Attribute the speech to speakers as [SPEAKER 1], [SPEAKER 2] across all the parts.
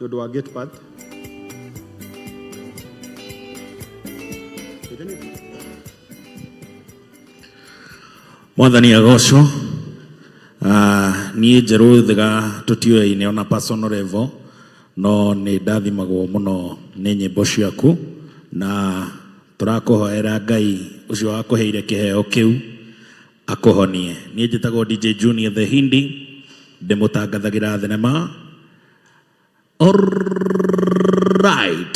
[SPEAKER 1] Nĩ ũndũ wa gate path.
[SPEAKER 2] Mwathani agocwo. Niĩ Njerũ Thiga tũtiũyaine ona personal level, no nĩ ndathimagwo mũno nĩ nyĩmbo ciaku, na tũrakũhoera Ngai ũcio wakũheire kĩheo kĩu akũhonie. Niĩ njĩtagwo DJ Junior the Hindi, ndĩmũtangathagĩra thenema. Alright,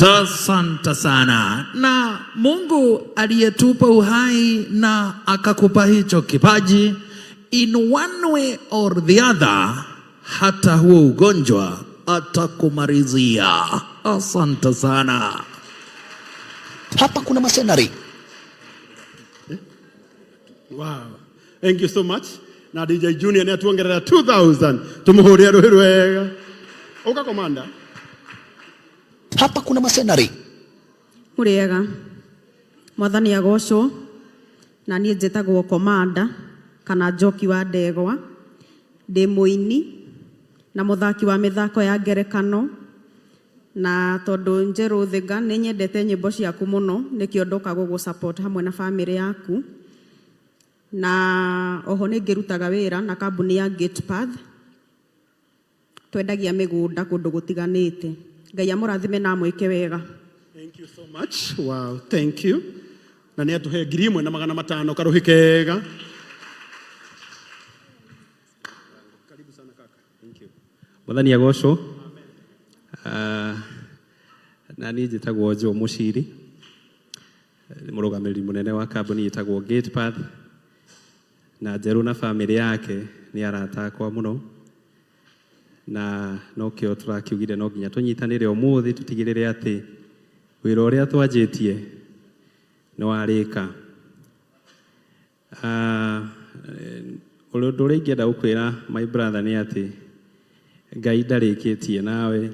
[SPEAKER 2] asante sana. Na Mungu aliyetupa uhai na akakupa hicho kipaji, in one way or the other, hata huo ugonjwa atakumalizia. Asante sana.
[SPEAKER 3] Hapa kuna masenari.
[SPEAKER 1] Wow. Thank you so much. Na DJ Junior nĩ atuongerera 2000. Tũmũhũrĩre rũhĩ rwega. Ũka komanda.
[SPEAKER 3] Hapa kuna masenari.
[SPEAKER 4] Mũrĩega, Mwathani agocwo. Na niĩ njĩtagwo Komanda kana Njoki wa Ndegwa. Ndĩ mũini na mũthaki wa mĩthako ya ngerekano. Na tondũ Njerũ Thiga nĩ nyendete nyĩmbo ciaku mũno, nĩkĩo ndoka gũgũ support hamwe na bamĩrĩ yaku. Na oho nĩ ngĩrutaga wĩra na kambuni ya Gatepath. Twendagia mĩgũnda kũndũ gũtiganĩte. Ngai amũrathime na amwĩke wega.
[SPEAKER 1] Thank you so much. Wow, thank you. Na nĩ atũhe 1500 karũhĩ kega. Karibu sana kaka.
[SPEAKER 5] Thank you. Mwathani agocwo. Na niĩ njĩtagwo Joe Mũciri, nĩ mũrũgamĩrĩri mũnene wa kambuni ĩtagwo Gatepath, na Njerũ na bamĩrĩ yake nĩ arata akwa mũno, na nokĩo tũrakiugire no nginya tũnyitanĩre ũmũthĩ tũtigĩrĩre atĩ wĩra ũrĩa twanjĩtie nĩ warĩka. Ũndũ ũrĩa ingĩenda gũkwĩra my brother nĩ atĩ Ngai ndarĩkĩtie nawe.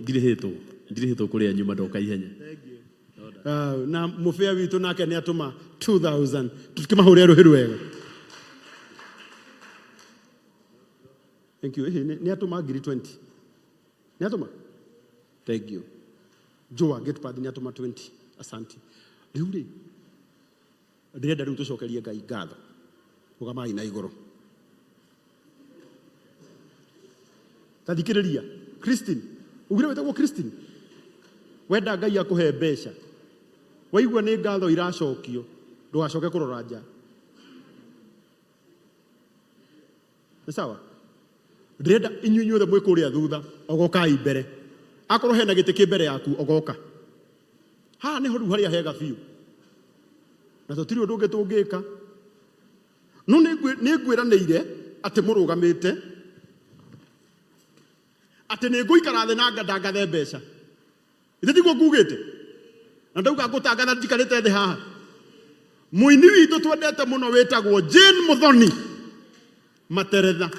[SPEAKER 6] Ndirĩhĩtwo, ndirĩhĩtwo kũrĩa nyuma ndoka ihenya.
[SPEAKER 1] Na mũbĩa witũ nake nĩ atũma 2000. Tũkĩmahũrĩre rũhĩ rwega. Thank you. Ĩhĩ, nĩ atũma ngiri 20. Nĩ atũma? Thank you. Joa Gatepath nĩ atũma 20. Asante. Rĩu rĩ, ndĩrenda rĩu tũcokerie Ngai ngatho. Rũgamai na igũrũ. Ta thikĩrĩria. Christine, ugire wĩtagwo Christine? Wenda Ngai akũhe mbeca. Waigua nĩ ngatho iracokio, ndũgacoke kũrora nja. Nĩ sawa? Ndĩrenda inyuĩ inyuothe mwĩ kũrĩa thutha, ogokai mbere. Akorwo hena gĩtĩ kĩ mbere yaku, ogoka. Haha nĩho rĩu harĩa hega biũ. Na tũtirĩ ũndũ ũngĩ tũngĩka. No nĩ ngwĩranĩire atĩ mũrũgamĩte, atĩ nĩ ngũikara thĩ na ndangathe mbeca. Ithe tiguo ngugĩte? Na ndauga ngũtangatha njikarĩte thĩ haha. Mũini witũ twendete mũno wĩtagwo Jane Muthoni Materetha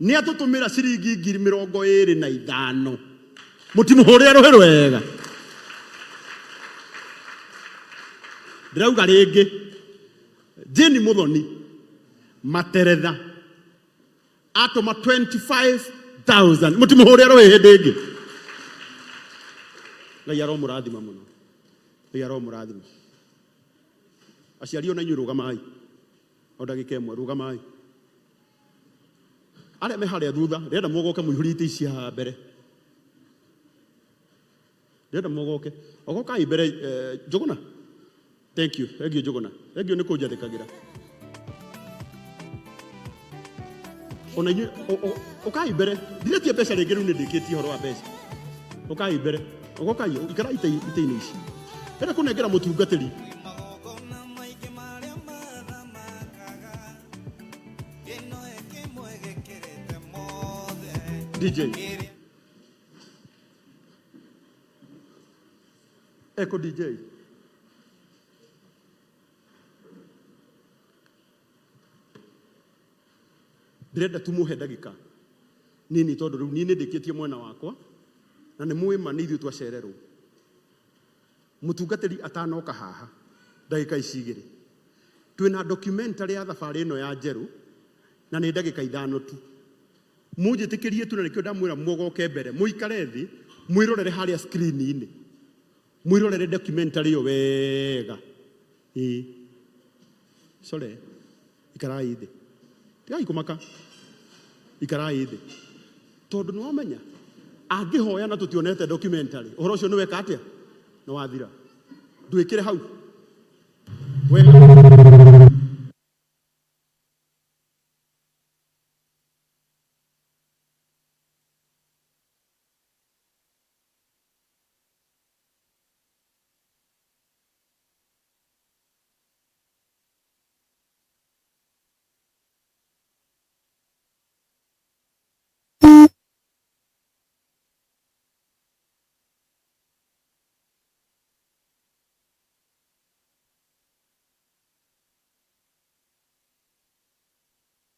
[SPEAKER 1] nĩ atũtũmĩra ciringi ngiri mĩrongo ĩrĩ na ithano. Mũtimũhũrĩre rũhĩ rwega. Ndĩrauga rĩngĩ, Jane Muthoni Materetha atũma 25,000. Mũtimũhũrĩre rũhĩ hĩndĩ ĩngĩ. Ngai aromũrathima mũno. Ngai aromũrathima. Aciari ona inyuĩ rũgamai. O ndagĩka ĩmwe rũgamai. Arĩa me harĩa thutha, ndĩrenda mũgoke mũihũrie itĩ ici haha mbere. Ndĩrenda mũgoke. Ogokai mbere, Njũgũna. Thank you. Thank you, Njũgũna. Thank you nĩ kũnjathĩkagĩra. Ona inyuĩ, ũkai mbere. Ndiretie mbeca rĩngĩ rĩu nĩ ndĩkĩtie ũhoro wa mbeca. Ũkai mbere. Ogokai, ikarai itĩ-inĩ ici. Ndĩrenda kũnengera mũtungatĩri. DJ. Echo DJ. Ndĩrenda tumuhe ndagĩka. Nini tondũ rĩu niĩ nĩ ndĩkĩtie mwena wakwa na nĩ mũĩ ma nĩ ithuĩ twacererwo. Mũtungatĩri atanoka haha ndagĩka ici igĩrĩ twĩna documentary ya thabarĩ ĩno ya Njerũ na nĩ ndagĩka ithano tu. Mũnjĩtĩkĩrie tu na nĩkĩo ndamwĩra mũgoke mbere mũikare thĩ mwĩrorere harĩa screen-inĩ, mwĩrorere documentary ĩyo wega. Ĩĩ, sorry, ikarai thĩ, tigai kũmaka, ikarai thĩ tondũ nĩ wamenya angĩhoya na tũtionete documentary ũhoro ũcio nĩ weka atĩa, nĩ wathira. Ndwĩkĩre hau we.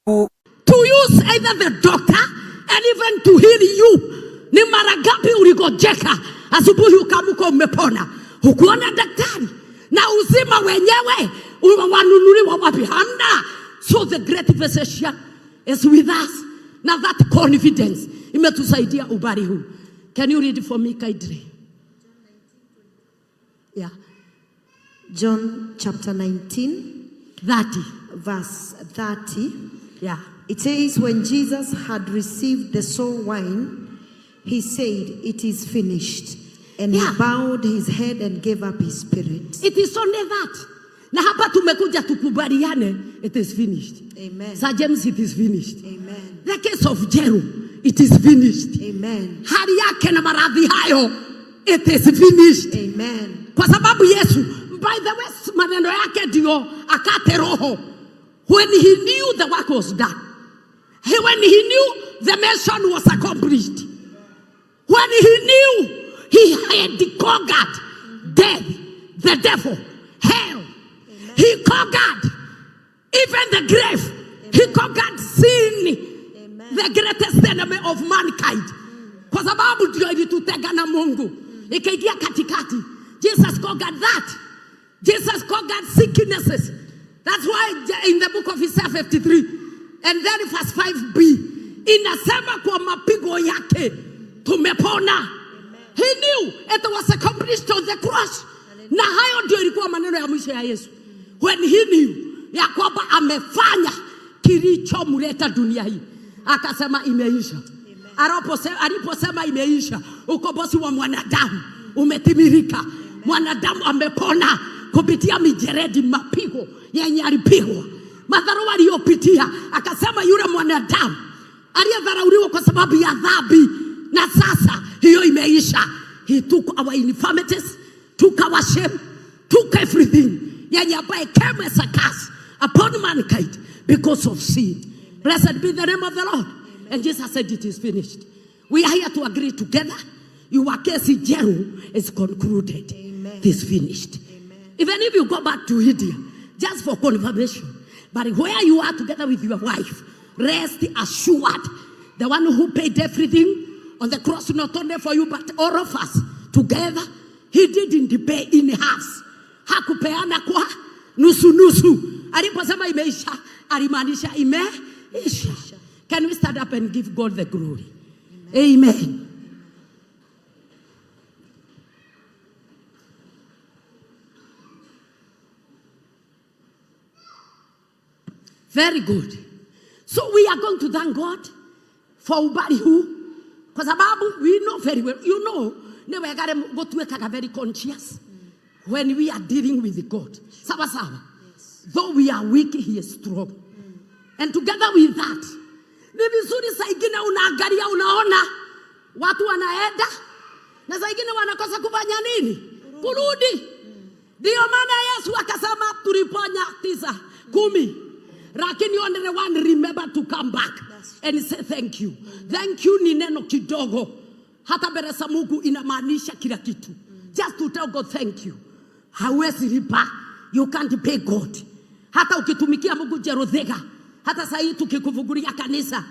[SPEAKER 7] To use either the doctor and even to heal you. Ni mara ngapi uligonjeka asubuhi ukaamka umepona, hukuona daktari, na uzima wenyewe wanunuliwa wapi? Hamna. So the great physician is with us, na that confidence imetusaidia ubari huu. Can you read for me kindly? Yeah.
[SPEAKER 8] John chapter 19,
[SPEAKER 7] 30.
[SPEAKER 8] Verse 30.
[SPEAKER 7] Yeah.
[SPEAKER 8] It says, when Jesus had received the sour wine, he said, it is finished. And he bowed his head and gave up his spirit.
[SPEAKER 7] It is only that. Na hapa tumekuja tukubaliane, it is finished.
[SPEAKER 8] Amen.
[SPEAKER 7] Sir James, it is finished.
[SPEAKER 8] Amen.
[SPEAKER 7] The case of Jeru, it is finished.
[SPEAKER 8] Amen.
[SPEAKER 7] Hali yake na maradhi hayo, it is finished.
[SPEAKER 8] Amen.
[SPEAKER 7] Kwa sababu Yesu, by the way, maneno yake ndio akate roho. When he knew the work was done, when he knew the mission was accomplished, when he knew he had conquered death, the devil, hell.
[SPEAKER 8] Amen.
[SPEAKER 7] He conquered even the grave.
[SPEAKER 8] Amen.
[SPEAKER 7] He conquered sin.
[SPEAKER 8] Amen.
[SPEAKER 7] The greatest enemy of mankind. Kwa sababu ndio ilitutenga na Mungu, ikaingia katikati. Jesus conquered that. Jesus conquered sicknesses. That's why in the book of Isaiah 53 and then verse 5b inasema kwa mapigo yake tumepona. He knew it was accomplished on the cross. Na hayo ndio ilikuwa maneno ya mwisho ya Yesu. When he knew ya kwamba amefanya kilichomleta dunia hii, akasema imeisha. Aliposema imeisha, ukombozi wa mwanadamu umetimilika. Mwanadamu amepona kupitia mijeredi, mapigo yenye alipigwa, madhara aliyopitia. Akasema yule mwanadamu aliyedharauliwa kwa sababu ya dhambi, na sasa hiyo imeisha. He took our infirmities, took our shame, took everything yenye ambaye came as a curse upon mankind because of sin. Blessed be the name of the Lord. And Jesus said it is finished. We are here to agree together. Your case in Jeru is concluded.
[SPEAKER 8] Amen.
[SPEAKER 7] It is finished.
[SPEAKER 8] Amen.
[SPEAKER 7] Even if you go back to India, just for confirmation, but where you are together with your wife, rest assured, the one who paid everything on the cross, not only for you, but all of us together, he didn't pay in halves. Hakupeana kwa nusu nusu. Aliposema imeisha, alimaanisha imeisha. Can we stand up and give God the glory? Amen. Amen. Very good. So we are going to thank God for ubali huu, kwa sababu we know very well, you know, ni wega gũtuĩkaga very conscious when we are dealing with God. Sawa sawa.
[SPEAKER 8] Yes.
[SPEAKER 7] Though we are weak, he is strong. And together with that, ni vizuri saa ingine unaangalia, unaona watu wanaenda na saa ingine wanakosa kufanya nini? Kurudi. Ndio maana Yesu akasema tuliponya 9, 10, lakini only one remember to come back and say thank you. Thank you ni neno kidogo, hata mbele za Mungu inamaanisha kila kitu. Just to tell God thank you. Hauwezi lipa, you can't pay God. Hata ukitumikia Mungu Jeruthega, hata saa hii tukikufungulia kanisa,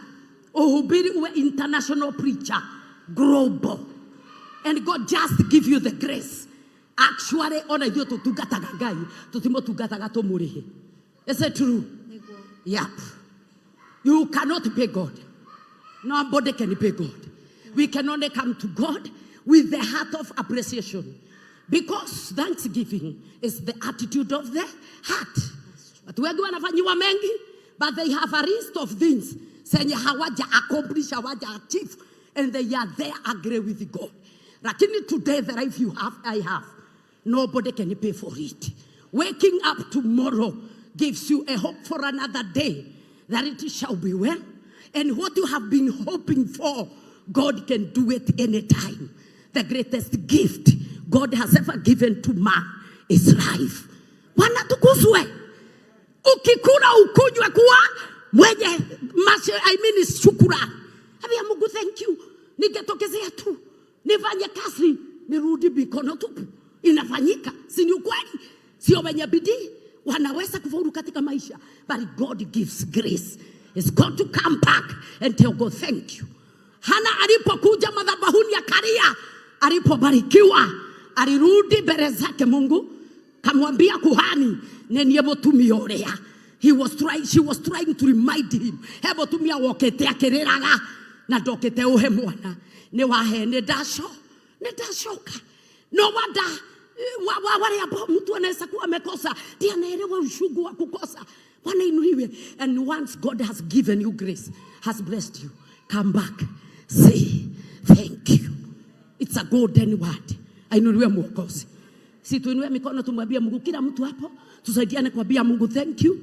[SPEAKER 7] Uhubiri uwe international preacher, global. And God just give you the grace. Actually, ona ithuĩ tũtungataga Ngai, tũtimũtungataga tũmũrĩhe. Is it true? Yep. You cannot pay God. Nobody can pay God. We can only come to God with the heart of appreciation. Because thanksgiving is the attitude of the heart. Watu wengi wanafanyiwa mengi, but they have a list of things zenye hawaja accomplish, hawaja achieve, and they are there agree with God. Lakini today the life you have, I have, nobody can pay for it. Waking up tomorrow gives you a hope for another day that it shall be well. And what you have been hoping for, God can do it anytime. The greatest gift God has ever given to man is life. Bwana tukuzwe. Ukikula ukunywe kuwa mwenye mashe, I mean shukrani. Ambia Mungu thank you. Ningetokezea tu nifanye kazi nirudi mikono tupu. Inafanyika, si ni ukweli? Sio wenye bidii wanaweza kufaulu katika maisha, but God gives grace. It's got to come back and tell God thank you. Hana alipokuja madhabahuni akalia, alipobarikiwa alirudi mbele zake Mungu, kamwambia kuhani nenie mutumia uria. He was trying, she was trying to remind him, he mutumia wokete akiriraga na ndokete uhe mwana ni wahe ni ndaco ni ndacoka. No wonder wale ambao mtu anaweza kuwa amekosa ndiye anaelewa uchungu wa kukosa. Bwana inuliwe. And once God has given you grace, has blessed you, come back, say thank you. It's a golden word. Ainuliwe Mwokozi. Si tuinue mikono tumwambie Mungu, kila mtu hapo tusaidiane kuambia Mungu thank you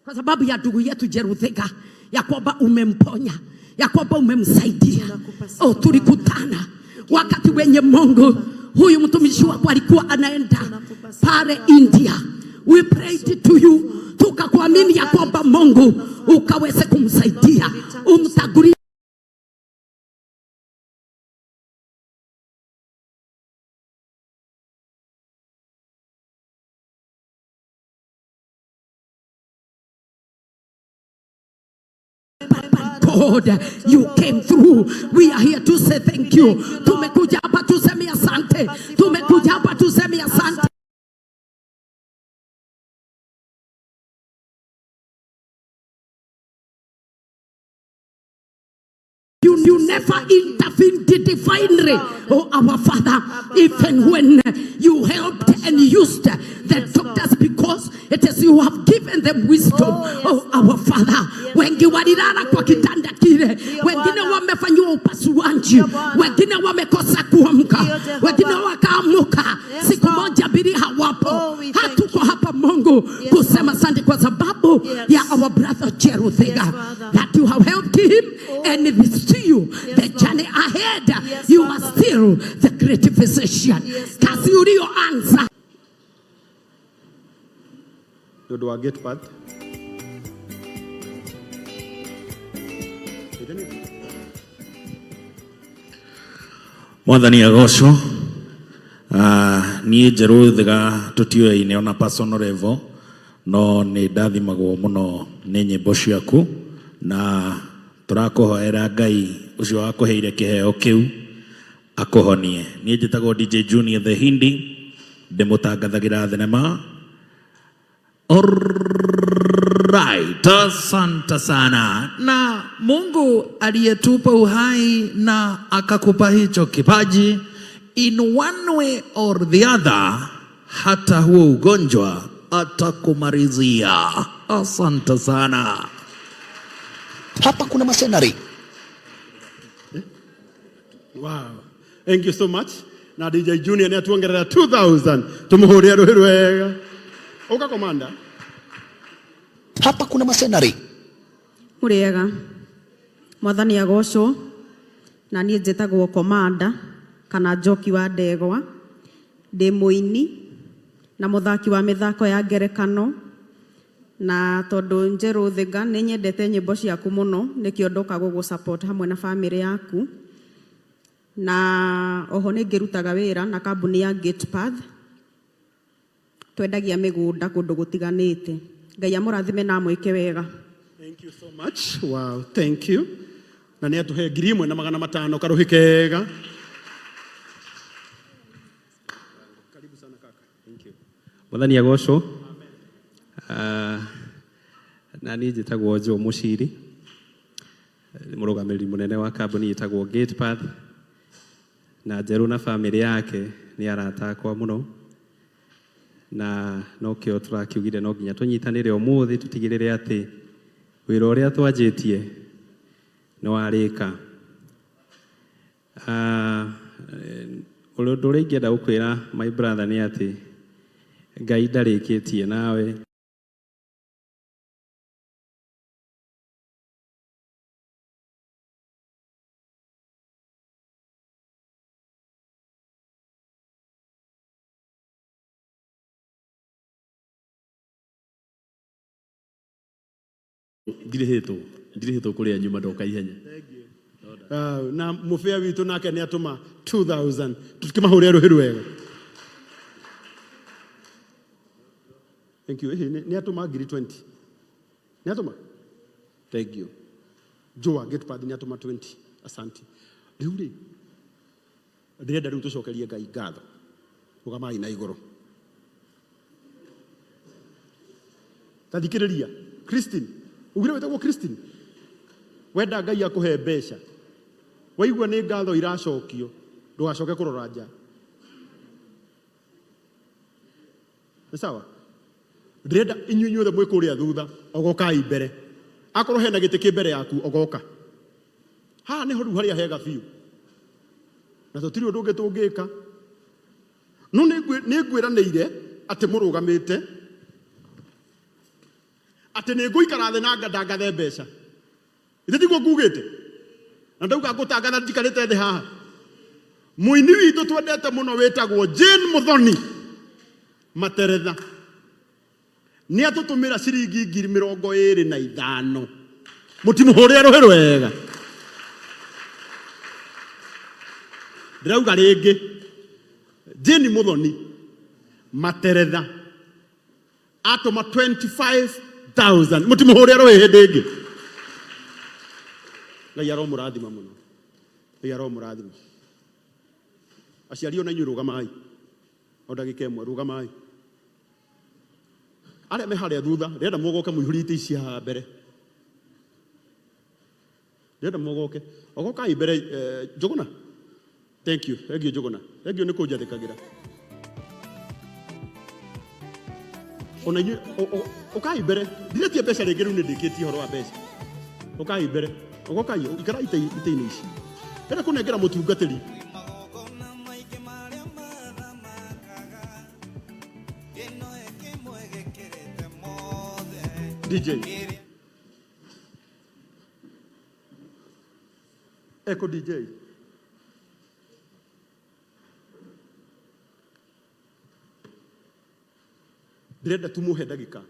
[SPEAKER 7] kwa sababu ya ndugu yetu Jeruthiga, ya kwamba umemponya, ya kwamba umemsaidia. Oh, tulikutana wakati wenye Mungu huyu mtumishi wako alikuwa anaenda pale India. We prayed to you, tukakuamini ya kwamba Mungu ukaweze kumsaidia, umtagulie. God, you came through. We are here to say thank you. Tumekuja hapa tuseme asante. Tumekuja hapa tuseme asante. You never intervened divinely. Oh, our Father, even when you helped and used the doctors, because it is you have given them wisdom. Oh, our Father, wengi walilala kwa kitanda kile, wengine wamefanyiwa upasuaji, wengine wamekosa kuamka, wengine wakaamuka siku moja mbili hawapo. Hatuko hapa Mungu kusema asante kwa sababu ya our brother Jeruthiga, that you have helped him and it is to you the journey ahead. You are still the great physician. Kazi ulioanza
[SPEAKER 1] nĩ ũndũ wa gate path.
[SPEAKER 2] Mwathani agocwo. Niĩ Njerũ Thiga tũtiũyaine ona personal level, no nĩ ndathimagwo mũno nĩ nyĩmbo ciaku na tũrakũhoera Ngai ũcio wakũheire kĩheo kĩu akũhonie. Niĩ njĩtagwo DJ Junior the Hindi, ndĩmũtangathagĩra thenema. Alright, asante sana.
[SPEAKER 9] Na Mungu aliyetupa uhai na akakupa hicho kipaji, in one way or the other, hata huo ugonjwa atakumalizia. Asante sana.
[SPEAKER 3] Hapa kuna masenari.
[SPEAKER 1] Wow. Thank you so much. Na DJ Junior nĩ atuongerera 2000 tũmũhũrĩre rũhĩ rwega. Ũka komanda.
[SPEAKER 3] Hapa kuna masenari.
[SPEAKER 4] Mũrĩega, mwathani agocwo. Na niĩ njĩtagwo Komanda kana Njoki wa Ndegwa. Ndĩ mũini na mũthaki wa mĩthako ya ngerekano, na tondũ Njerũ Thiga nĩ nyendete nyĩmbo ciaku mũno, nĩkĩo ndoka gũgũ support hamwe na bamĩrĩ yaku. Na oho nĩ ngĩrutaga wĩra na kambuni ya Gatepath, twendagia mĩgũnda kũndũ gũtiganĩte. Ngai amũrathime na amwĩke wega.
[SPEAKER 1] Thank you so much. Wow, thank you. Na nĩ atũhe 1500 karũhĩ kega.
[SPEAKER 5] Mwathani agocwo. Ah, na niĩ njĩtagwo Joe Mũciri, nĩ mũrũgamĩrĩri mũnene wa kambuni ĩtagwo Gatepath, na Njerũ na bamĩrĩ yake nĩ arata akwa mũno, na nokĩo tũrakiugire no nginya tũnyitanĩre ũmũthĩ tũtigĩrĩre atĩ wĩra ũrĩa twanjĩtie nĩ warĩka. Ah, ũndũ ũrĩa ingĩenda gũkwĩra my brother nĩ atĩ Ngai ndarĩkĩtie nawe.
[SPEAKER 6] Ndirĩhĩtwo, ndirĩhĩtwo kũrĩa nyuma ndoka ihenya.
[SPEAKER 1] Ah, na mũbĩa witũ nake nĩ atũma 2000 tũkĩmahũrĩre rũhĩ rwega. Thank you. Ĩhĩ, nĩ atũma ngiri 20. Nĩ atũma? Thank you. Joa Gatepath nĩ atũma 20. Asante. Rĩu rĩ, ndĩrenda rĩu tũcokerie Ngai ngatho. Rũgamai na igũrũ. Ta thikĩrĩria. Christine, ugire wĩtagwo Christine? Wenda Ngai akũhe mbeca. Waigua nĩ ngatho iracokio, ndũgacoke kũrora nja. Nĩ sawa? Ndĩrenda inyuĩ inyuothe mwĩ kũrĩa thutha, ogokai mbere. Akorwo hena gĩtĩ kĩ mbere yaku, ogoka. Haha nĩho rĩu harĩa hega biũ. Na tũtirĩ ũndũ ũngĩ tũngĩka. No nĩ ngwĩranĩire atĩ mũrũgamĩte, atĩ nĩ ngũikara thĩ na ndangathe mbeca. Ithe tiguo ngugĩte? Na ndauga ngũtangatha njikarĩte thĩ haha. Mũini witũ twendete mũno wĩtagwo Jane Muthoni Materetha nĩ atũtũmĩra ciringi 25,000. Mũtimũhũrĩre rũhĩ rwega. Ndĩrauga rĩngĩ, Jane Muthoni Materetha atũma 25,000. Mũtimũhũrĩre rũhĩ hĩndĩ ĩngĩ. Ngai aromũrathima mũno. Ngai aromũrathima. Aciari ona inyuĩ rũgamai. O ndagĩka ĩmwe rũgamai. Arĩa me harĩa thutha, ndĩrenda mũgoke mũihũrie itĩ ici haha mbere. Ndĩrenda mũgoke. Ogokai mbere, Njũgũna. Thank you. Thank you Njũgũna. Thank you nĩ kũnjathĩkagĩra. Ona inyuĩ ũkai mbere. Ndiretie mbeca rĩngĩ rĩu nĩ ndĩkĩtie ũhoro wa mbeca. Ũkai mbere. Ogokai, ikarai itĩ-inĩ ici. Ndĩrenda kũnengera mũtungatĩri. DJ. Echo DJ. Ndĩrenda tumuhe ndagĩka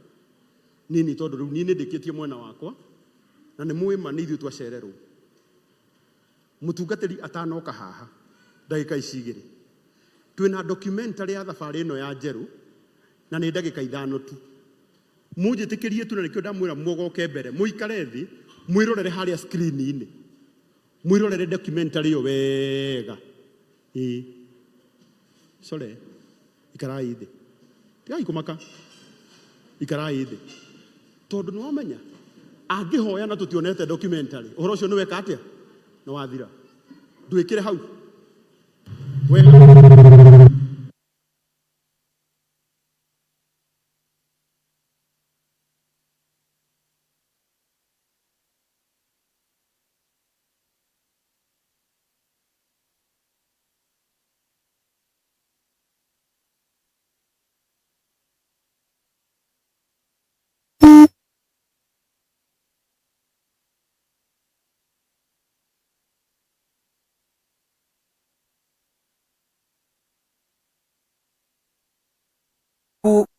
[SPEAKER 1] nini tondũ rĩu niĩ nĩ ndĩkĩtie mwena wakwa na nĩ mũĩ ma nĩ ithuĩ twacererwo. Mũtungatĩri atanoka haha ndagĩka ici igĩrĩ twĩna documentary ya thabarĩ ĩno ya Njerũ na nĩ ndagĩka ithano tu. Mũnjĩtĩkĩrie tu na nĩkĩo ndamwĩra mũgoke mbere mũikare thĩ mwĩrorere harĩa screen-inĩ, mwĩrorere documentary ĩyo wega. Ĩĩ, sorry, ikarai thĩ, tigai kũmaka, ikarai thĩ tondũ nĩ wamenya angĩhoya na tũtionete documentary ũhoro ũcio nĩ weka atĩa, nĩ wathira. Ndwĩkĩre hau we.